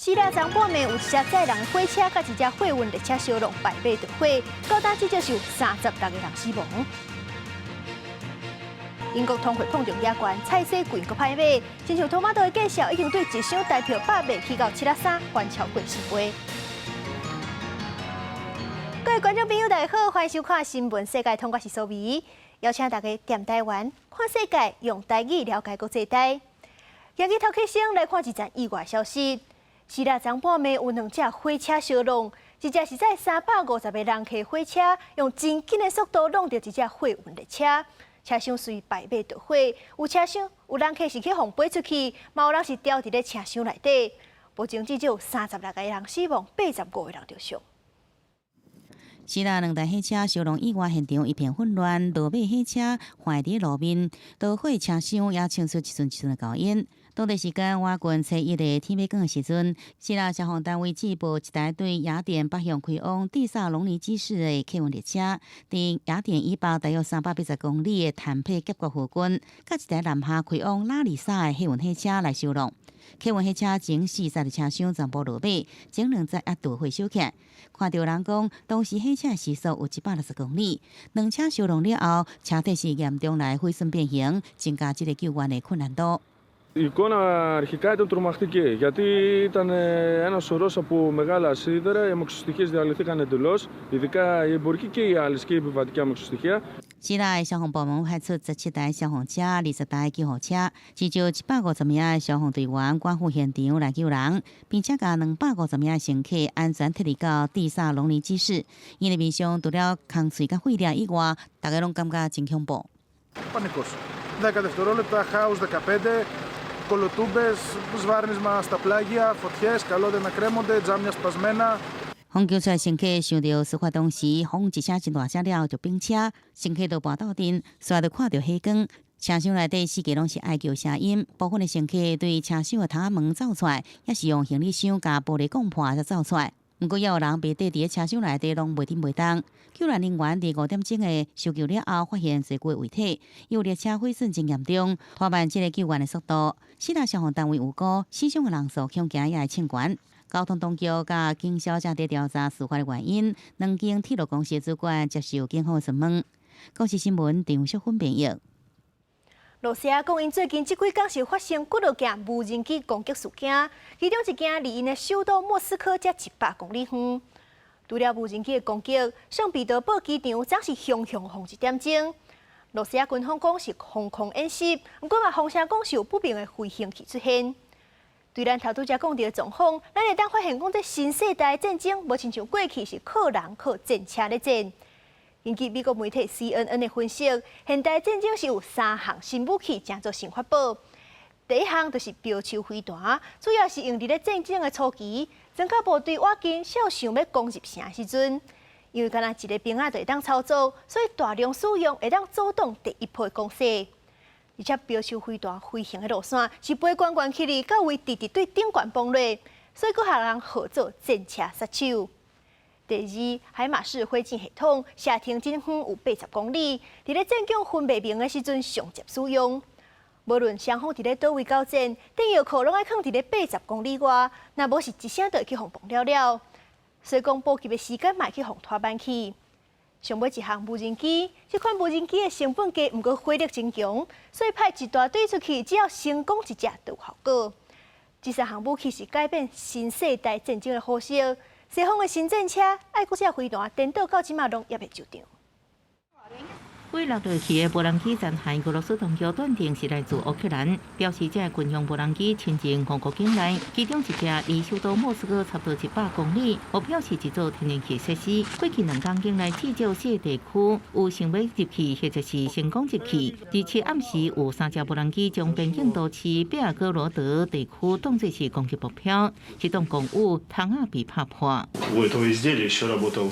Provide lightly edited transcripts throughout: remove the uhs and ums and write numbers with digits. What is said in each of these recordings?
希臘昨半暝有一隻載人的火車佮一隻貨運列車相挵，敗馬著火，到今至少是有36個人死亡。英國通貨膨脹遐懸，菜市貴閣歹買，親像土馬豆的價數已經對一箱台票百賣起到73，懸超過4倍。各位觀眾朋友，大家好，歡迎收看《新聞世界通》，我是蘇美，邀請大家踮台灣看世界，用台語了解國際大。今日頭起先來看一則意外消息。希臘昨半暝有兩隻火車相挵，一隻是載350個人客火車，用真緊的速度挵著一隻貨運列車，車廂隨敗馬著火，有車廂有人客是去予飛出去，嘛有人是牢佇咧車廂內底。目前至少有36個人死亡，85個人著傷。希臘兩台火車相挵意外現場一片混亂，落馬火車橫佇路面，導火車廂也衝出一陣一陣的厚煙。當地時間晚間初一的天欲光的時陣，希臘消防單位接報一台對雅典北向開往蒂薩隆尼基市的客運列車，佇雅典以北大約380公里的坦佩峽谷附近，佮一台南下開往拉里薩的客運火車來相挵。客運火車前4節的車廂全部落馬，前兩節也著火燒起來。看著人講，當時火車時速有160公里，兩車相挵了後，車體是嚴重來毀損變形，增加這个救援的困難度。 Η εικόνα αρχικά ήταν τρομακτική, γιατί ήταν ένα σωρός από μεγάλα σίδερα, οι αμαξοστοιχίες διαλυθήκαν εντελώς, ειδικά οι εμπορικοί και οι άλλες και οι επιβατικοί αμαξοστοιχεία. 希臘的消防部門派出17台消防車、20台救護車，至少150名的消防隊員趕赴現場來救人，並且共250名的乘客安全撤離到蒂薩隆尼基市。𪜶的面上除了空喙佮血液以外，大家攏感覺真恐怖。 Πανικός. 10 δευτερόλεπτα, χάος 15, κολοτούμπες, σβάρνισμα στα πλάγια, φωτιές, καλώδια να κρέμονται, τζάμια σπασμένα. 予救出來乘客想著事發當時，轟一聲真大聲了後就反車，乘客都跋倒陣，煞就看著火光。車廂內底四界攏是哀叫聲音，部分的乘客對車廂的窗仔門走出來，抑是用行李箱共玻璃摃破才走出來。毋過，也有人被綴佇咧車廂內底攏袂振袂動。救援人員佇5點鐘的搜救了後，發現濟具遺體，有列車毀損真嚴重，拖慢這个救援的速度。希臘消防單位預估死傷的人數恐驚也會衝懸。交通當局佮警消正佇調查事發的原因。兩間鐵路公司主管接受警方詢問。公視新聞張淑芬編譯。羅西亞講，𪜶最近這幾工是發生幾落件無人機攻擊事件，其中一件離𪜶的首都莫斯科才100公里遠。除了無人機的攻擊，聖彼得堡機場則是雄雄轟一點鐘。羅西亞軍方講是防空演習，毋過嘛風聲講是有不明的飛行器出現。對咱頭拄才講著的狀況，咱會當發現講，這新世代戰爭無親像過去是靠人靠戰車咧戰。根據美國媒體 CNN 的分析，現代戰爭是有三項新武器成做新法寶。第一項就是標槍飛彈，主要是用佇咧戰爭的初期，裝甲部隊倚近肖想欲攻入城的時陣，因為干焦一个兵仔就會當操作，所以大量使用會當阻擋第一波攻勢。而且標槍飛彈飛行的路線是飛懸懸起來，到位直直對頂懸崩落，所以閣予人號做戰車殺手。第二，海馬斯火箭系統射程真遠有80公里，佇咧戰況分袂明的時陣上捷使用。無論雙方佇咧佗位交戰，彈藥庫攏愛囥佇咧八十公里外，若無是一聲就會去予爆了了。所以講補給的時間嘛會去予拖慢去。上尾一項無人機，這款無人機的成本低，毋過火力真強，所以派一大隊出去，只要成功一隻就有效果。這三項武器是改變新世代戰爭的方式。西方的新戰車、愛國者飛彈，顛倒到這馬攏猶未就場。飛落落去的無人機殘骸，俄羅斯當局斷定是來自烏克蘭，表示這軍用無人機侵入俄國境內，其中一隻離首都莫斯科差不多100公里，目標是一座天然氣設施。過去2天境內至少四個地區有想欲入去或者是成功入去，而且暗時有三隻無人機將邊境都市別爾哥羅德地區當作是攻擊目標，這棟公寓窗仔被拍破。 У этого изделия еще работал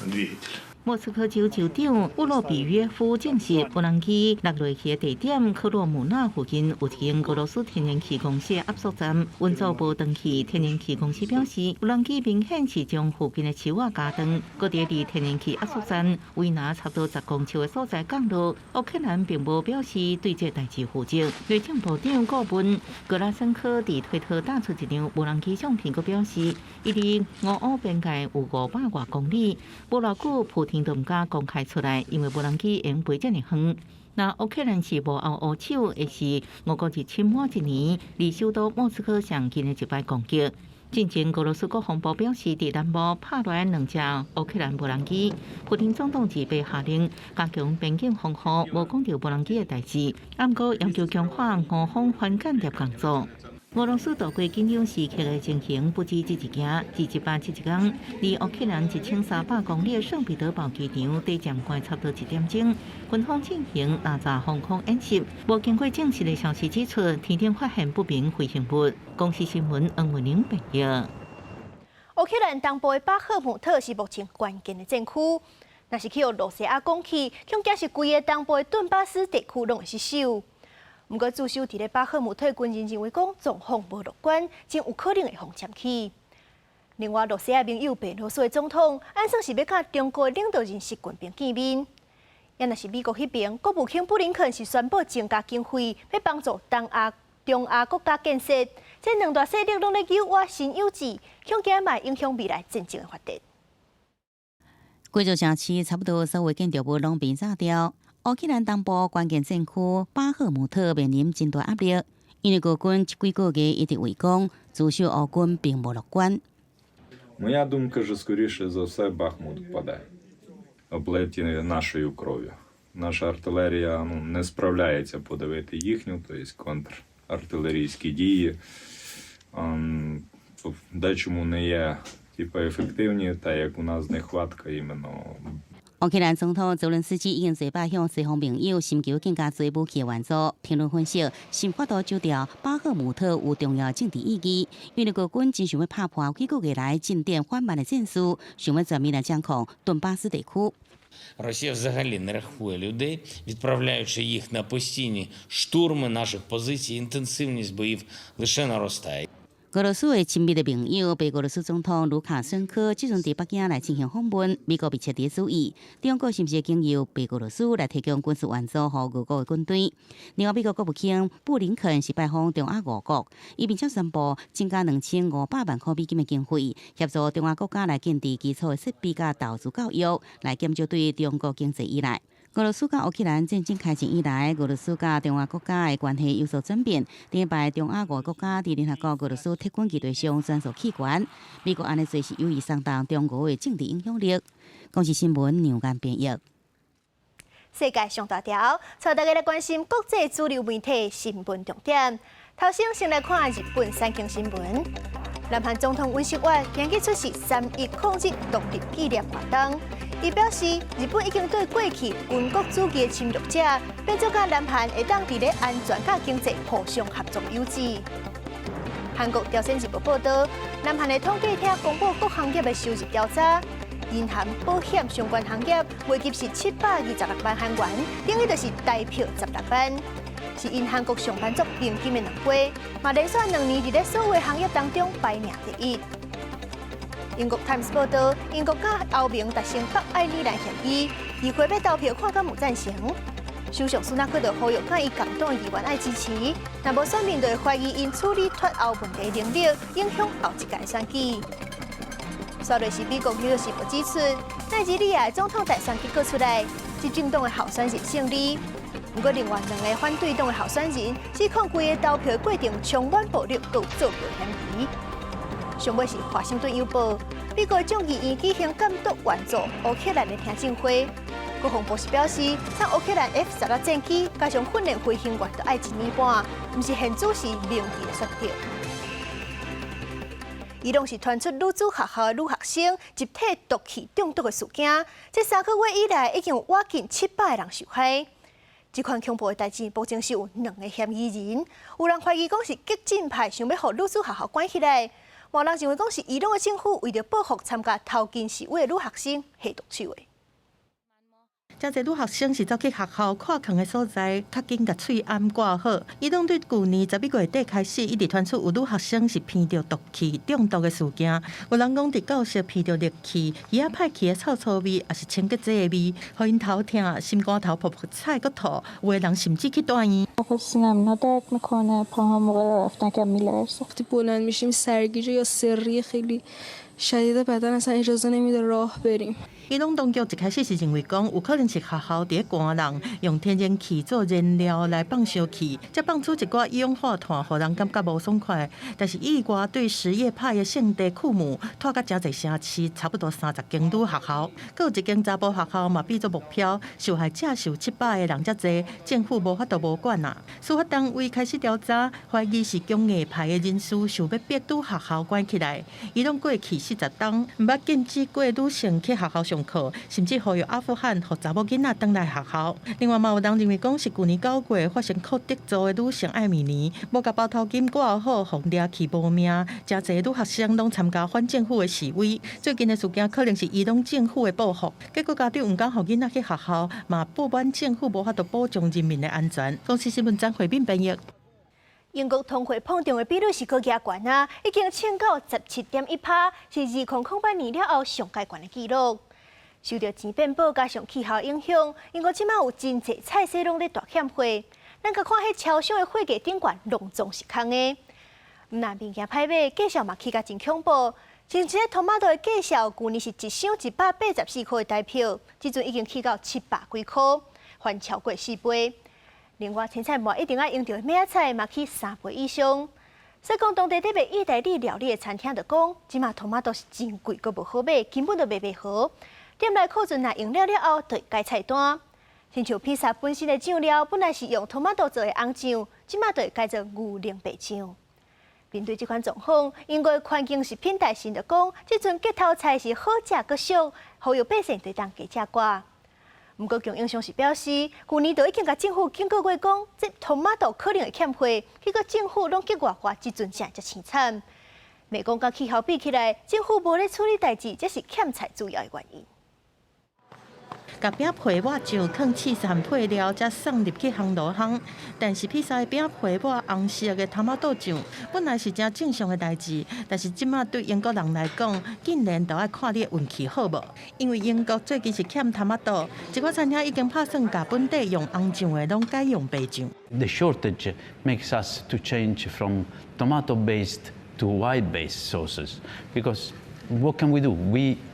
двигатель. 莫斯科州州長烏洛比約夫證實，無人機落落去的地點科洛姆納附近有一間俄羅斯天然氣公司的壓縮站，運作無斷去。天然氣公司表示，無人機明顯是將附近的樹仔夾斷，閣佇離天然氣壓縮站維拿差不多10公尺的所在降落。烏克蘭並無表示對這代誌負責。內政部長顧問格拉申科佇推特打出一張無人機相片，閣表示，伊離俄烏邊界有500外公里，無偌久普丁都毋敢公開出來，因為無人機會飛遮爾遠。若烏克蘭是幕後烏手，會是俄國入侵滿一年，離首都莫斯科上近的一擺攻擊。進前，俄羅斯國防部表示，佇南部拍落來兩隻烏克蘭無人機。普丁總統自被下令加強邊境防護，無講著無人機的代誌，毋過要求強化俄方反間諜工作。俄羅斯度過緊張時刻的情形不止這一件，自171天，離烏克蘭1300公里的聖彼得堡機場底站關差不多1點鐘，軍方進行轟炸防空演習。無經過證實的消息指出，天頂發現不明飛行物。公視新聞黃文玲報道。烏克蘭東部的巴赫姆特是目前關鍵的戰區，若是去予羅西亞攻去，恐驚是規个東部的頓巴斯地區攏會失守。毋過駐守佇咧巴赫姆特的軍人認為講狀況無樂觀，真有可能會予佔去。另外，羅西亞盟友白羅斯的總統，按算是欲佮中國的領導人習近平見面。也若是美國彼邊，國務卿布林肯是宣布增加經費，欲幫助東亞、中亞國家建設。這兩大勢力攏咧扭挖新有志，恐驚嘛會影響未來戰爭的發展。規座城市差不多所有建築物攏被炸掉。烏克蘭東部關鍵戰區巴赫姆特面臨真大壓力，因為俄軍這幾個月一直圍攻，駐守烏軍並無樂觀。 Моя думка, що скоріше за все Бахмут впаде, облиті нашою кров'ю. Наша артилерія, ну, не справляється подавити їхню, тобто контрартилерійські дії. Дечому не є типу, ефективні, так як у нас нехватка именно 烏克蘭總統澤倫斯基已經濟擺向西方盟友尋求更加濟武器援助。評論分析，是無法度丟掉巴赫姆特有重要政治意義，因為俄軍真想欲拍破幾個月來進展緩慢的戰事，想欲全面來掌控頓巴斯地區。 Росія взагалі не рахує людей, відправляючи їх на постійні штурми наших позицій. Інтенсивність боїв лише наростає. 俄羅斯的親密的盟友白俄羅斯總統盧卡申科，這陣佇北京來進行訪問。美國密切佇注意，中國是毋是經由白俄羅斯來提供軍事援助予俄國的軍隊？另外，美國國務卿布林肯是拜訪中亞五國，伊並且宣布增加2500萬塊美金的經費，協助中亞國家來建置基礎的設備佮投資教育，來減少對中國經濟依賴。俄羅斯佮烏克蘭戰爭開戰以來，俄羅斯佮中亞國家的關係有所轉變。頂擺中亞五個國家佇聯合國俄羅斯撤軍議題上全數棄權。美國按呢做是有意鬆動中俄的政治影響力。公視新聞梁間編譯。世界上大條，帶大家來關心國際主流媒體新聞重點。頭先先來看日本產經新聞。南韓總統尹錫悅今日出席三一抗日獨立紀念活動。伊表示，日本已經對過去軍國主義的侵略者，變做佮南韓會當佇咧安全佮經濟互相合作友誼。韓國朝鮮日報報道，南韓的統計廳公布各行業的收入調查，銀行、保險相關行業月入是726萬韓元，等於就是台票16萬，是𪜶韓國上班族平均的2倍，嘛連續2年佇咧所有行業當中排名第一。英國《Times》報道，英國佮歐盟達成北愛爾蘭協議，議會欲投票看敢有贊成。首相蘇納克就呼籲佮伊共黨的議員愛支持，若無選民就會懷疑𪜶處理脫歐問題能力，影響後一屆選舉。煞落是美國《紐約時報》指出，奈及利亞總統大選結果出來，執政黨的候選人勝利。毋過，另外兩个反對黨的候選人，指控規个投票過程充滿暴力，閣有造假嫌疑。上尾是華盛頓郵報，美國眾議院舉行監督援助烏克蘭的聽證會，國防部是表示，送烏克蘭 F-16戰機加上訓練飛行員都愛一年半，毋是現主時明智的選擇。伊朗是傳出女子學校的女學生集體毒氣中毒的事件，這3個月以來已經有倚近700個人受害。這款恐怖的代誌，目前是有兩个嫌疑人，有人懷疑講是激進派想欲予女子學校關起來，嘛有人認為講是伊朗的政府為著報復參加頭巾示威的女學生下毒手的。誠濟女學生是走去學校看空的所在，較緊共喙罨掛好。伊朗對舊年11月底開始，一直傳出有女學生是鼻著毒氣中毒的事件。有人講佇教室鼻著氯氣、魚仔歹去的臭臭味，抑是清潔劑的味，予𪜶頭疼、心肝頭噗噗彩，閣吐。有的人甚至去住院。 سینم درد میکنه پاهام موقع رفتن کم میلرزه. وقتی بلند میشیم سرگیجه یا سری خیلی شدید بدن اصلا اجازه نمیده راه بریم. 伊朗當局一開始是認為講，有可能是學校佇咧寒人用天然氣做燃料來放燒氣，才放出一寡一氧化碳，予人感覺無爽快。但是意外對什葉派的聖地庫姆拖甲誠濟城市，差不多30間女學校，閣有一間查埔學校嘛變做目標，受害者是有700個人遮濟，政府無法度無管啊。司法單位開始調查，懷疑是強硬派的人士想欲逼女學校關起來。伊朗過去40冬毋捌禁止過女性去學校上課，甚至呼籲阿富汗予查某囡仔轉來學校。另外嘛有人認為講是舊年9月發生庫德族的女性艾米尼，無共包頭巾掛好，予掠去無命，誠濟女學生攏參加反政府的示威。最近的事件可能是伊朗政府的報復，結果家長毋敢予囡仔去學校，嘛不滿政府無法度保障人民的安全。公視新聞張惠敏編譯。英國通貨膨脹的比率是閣加懸啊，已經衝到17.1%，是2008年了後上蓋懸的紀錄。受著錢變薄加上氣候影響，英國這馬有真濟菜市攏咧大欠貨。咱閣看彼超商的貨架頂懸，攏總是空的。毋但物件歹買，價數嘛起甲真恐怖。像這個トマト的價數，舊年是一箱184箍的台票，這陣已經起到700幾箍，翻超過4倍。另外，凊彩糜一定愛用著的麥仔菜嘛起3倍以上。所以講，當地咧賣意大利料理的餐廳就講，這馬トマト是真貴，閣無好買，根本就賣袂好。店內庫存若用了了後，就會改菜單。親像披薩本身的醬料，本來是用トマト做的紅醬，這馬就會改做牛奶白醬。面對這款狀況，英國環境食品大臣就講，這陣結頭菜是好食閣俗，呼籲百姓會當加食寡。毋過供應商是表示，舊年就已經共政府警告過，講這トマト可能會欠貨，結果政府攏激外話，這陣才會遮凄慘。罵講佮氣候比起來，政府無咧處理代誌，這是欠菜主要的原因。共餅皮抹醬、囥起司和配料，才送入去烘爐烘。但是披薩的餅皮抹紅色的トマト醬，本來是誠正常的代誌，但是這馬對英國人來講，竟然都愛看你的運氣好無？因為英國最近是欠トマト，一寡餐廳已經拍算共本底用紅醬的，攏改用白醬。 The shortage makes us to change from tomato-based to white-based sauces because what can we do?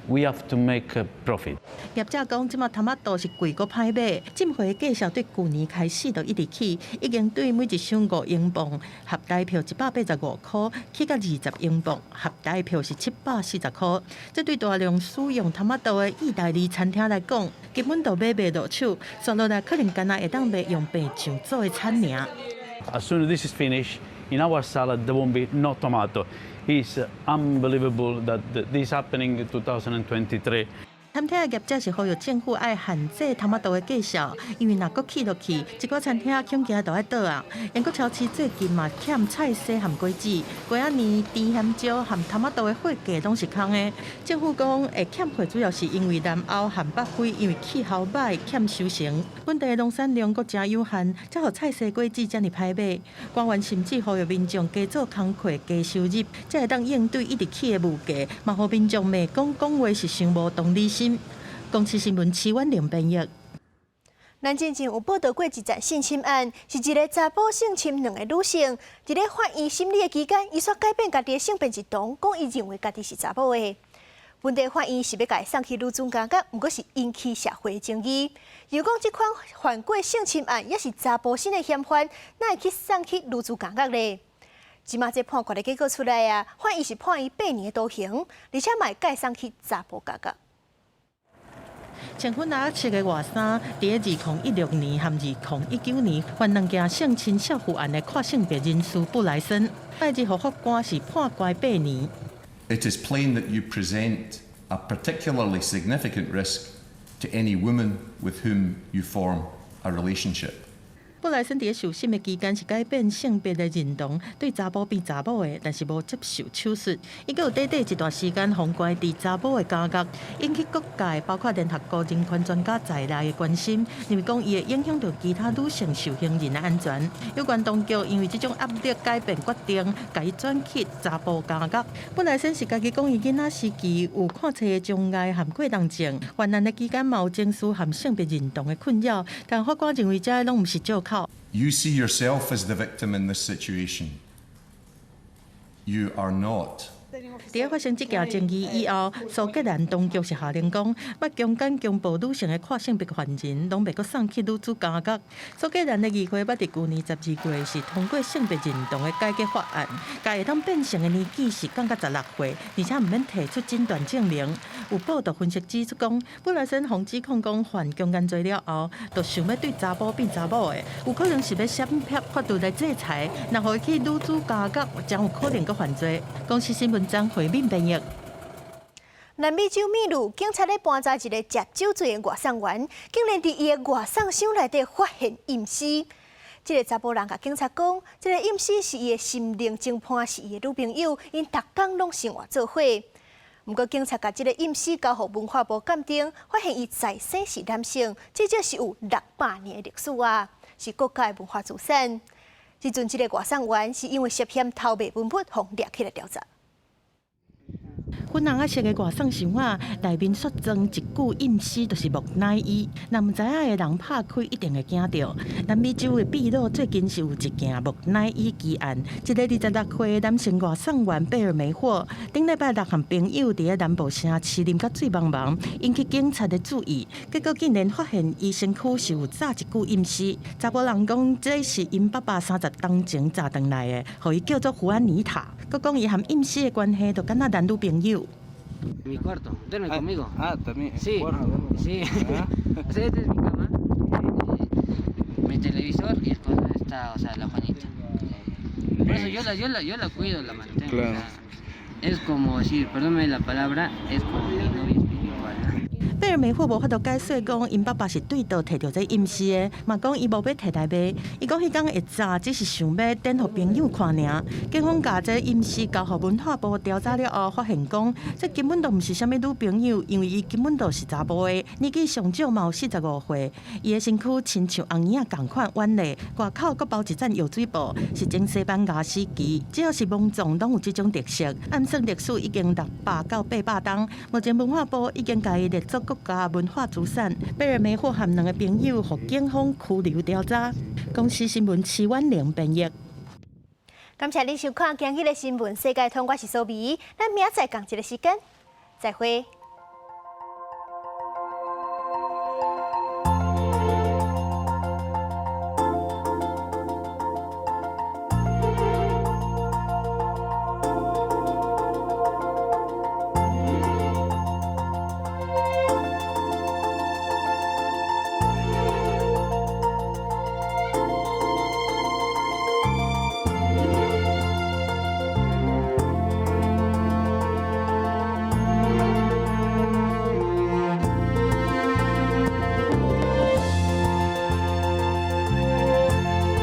We have to make a profit. 業者講，這馬トマト是貴閣歹買，這回價數對舊年開始就一直起，已經對每一箱5英鎊，合台票185箍，起到20英鎊，合台票是740箍。這對大量使用トマト的意大利餐廳來講，根本就買袂落手，煞落來可能干焦會當賣用白醬做的餐爾。 As soon as this is finished, in our salad there won't be no tomato. It's unbelievable that this happening in 2023. 餐廳的業者是呼籲政府愛限制トマト的價數，因為若閣起落去，一寡餐廳恐驚就愛倒啊。英國超市最近嘛欠菜蔬和果子，瓜仔椛、甜鹹椒和トマト的貨架攏是空的。政府講會欠貨主要是因為南歐和北非因為氣候歹欠收成，本地的農產量閣誠有限，才予菜蔬果子遮爾歹買。官員甚至呼籲民眾加做工課、加收入，才會當應對一直起的物價，嘛予民眾罵講講話是傷無同理心。公視新聞徐婉玲編譯。咱之前有報導過一件性侵案，是一个查埔性侵兩个女性，佇咧法院審理的期間，伊煞改變家己的性別認同，講伊認為家己是查某的。本地法院是欲共伊送去女子監獄，毋過是引起社會爭議。又講這款犯過性侵案，抑是查埔身的嫌犯，哪會去送去女子監獄咧？這馬這判決的結果出來啊，法院是判伊8年的徒刑，而且嘛會共伊送去查埔監獄。穿粉紅色的外衫，佇咧2016年和2019年犯兩件性侵少婦案的跨性別人士布萊森，拜日予法官是判關8年。 It is plain that you present a particularly significant risk to any woman with whom you form a relationship. 布萊森佇受審的期間是改變性別的認同，對查埔變查某的，但是無接受手術。伊閣有短短一段時間予關佇查某的監獄，引起各界包括聯合國人權專家在內的關心，認為講伊會影響著其他女性受刑人的安全。有關當局因為這種壓力改變決定，共伊轉去查埔監獄。布萊森是家己講，伊囡仔時期有看冊的障礙和過動症，患難的期間嘛有情緒和性別認同的困擾，但法官認為這攏毋是藉口。 You see yourself as the victim in this situation. You are not. 佇發生這件爭議以後，蘇格蘭當局是下令講，捌強姦強暴女性的跨性別犯人，攏袂閣送去女子監獄。蘇格蘭的議會捌佇舊年12月是通過性別認同的改革法案，共會當變性的年紀是降到16歲，而且毋免提出診斷證明。有報道分析指出講，布萊森予指控講犯強姦罪了後，就想欲對查埔變查某的，有可能是欲閃避法律來制裁，若予伊去女子監獄，將有可能閣犯罪。公視新聞張惠敏編譯。南美洲秘魯警察咧盤查一个食酒醉的外送員，竟然佇伊的外送箱內底發現陰屍。這个查埔人共警察講，這个陰屍是伊的心靈情伴，是伊的女朋友，𪜶逐工攏生活做伙。毋過警察共這个陰屍交予文化部鑑定，發現伊在生是男性，至少是有600年的歷史啊，是國家的文化資產。這陣這个外送員是因為涉嫌偷賣文物，予掠起來調查。粉紅仔色的外送箱仔內面所裝一具陰屍，就是木乃伊。若毋知影的人拍開，一定會驚著。南美洲的秘魯最近是有一件木乃伊奇案，一个26歲男性外送員貝爾梅霍，頂禮拜六和朋友佇咧南部城市啉甲醉茫茫，引起警察的注意。結果竟然發現伊身軀是有紮一具陰屍。查埔人講，這是𪜶爸爸30冬前紮轉來的，予伊叫做胡安妮塔。閣講伊和陰屍的關係，就敢若男女朋友。 Mi cuarto, duerme conmigo. Ah, también. Sí, sí. O sea, esta es mi cama, mi televisor y después está, o sea, la Juanita. Por eso yo la cuido, la mantengo. O sea, es como decir, perdónme la palabra, es como mi novia espiritual. 貝爾梅霍無法度解釋講，𪜶爸爸是佗佗提著這陰屍的，嘛講伊無欲提來賣。伊講彼工會紮，只是想欲展予朋友看爾。警方共這陰屍交予文化部調查了後，發現講這根本就毋是啥物女朋友，因為伊根本就是查埔的，年紀上少嘛有45歲。伊的身軀親像紅衣仔仝款婉麗，外口閣包一層藥水布，是前西班牙時期，只要是墓葬攏有這種特色。按算歷史已經600到800冬，目前文化部已經共伊列作國家文化資產。貝爾梅霍和兩个朋友予警方拘留調查。公視新聞徐婉玲編譯。感謝您收看今日的新聞世界通，我是蘇美，咱明仔載仝一个時間，再會。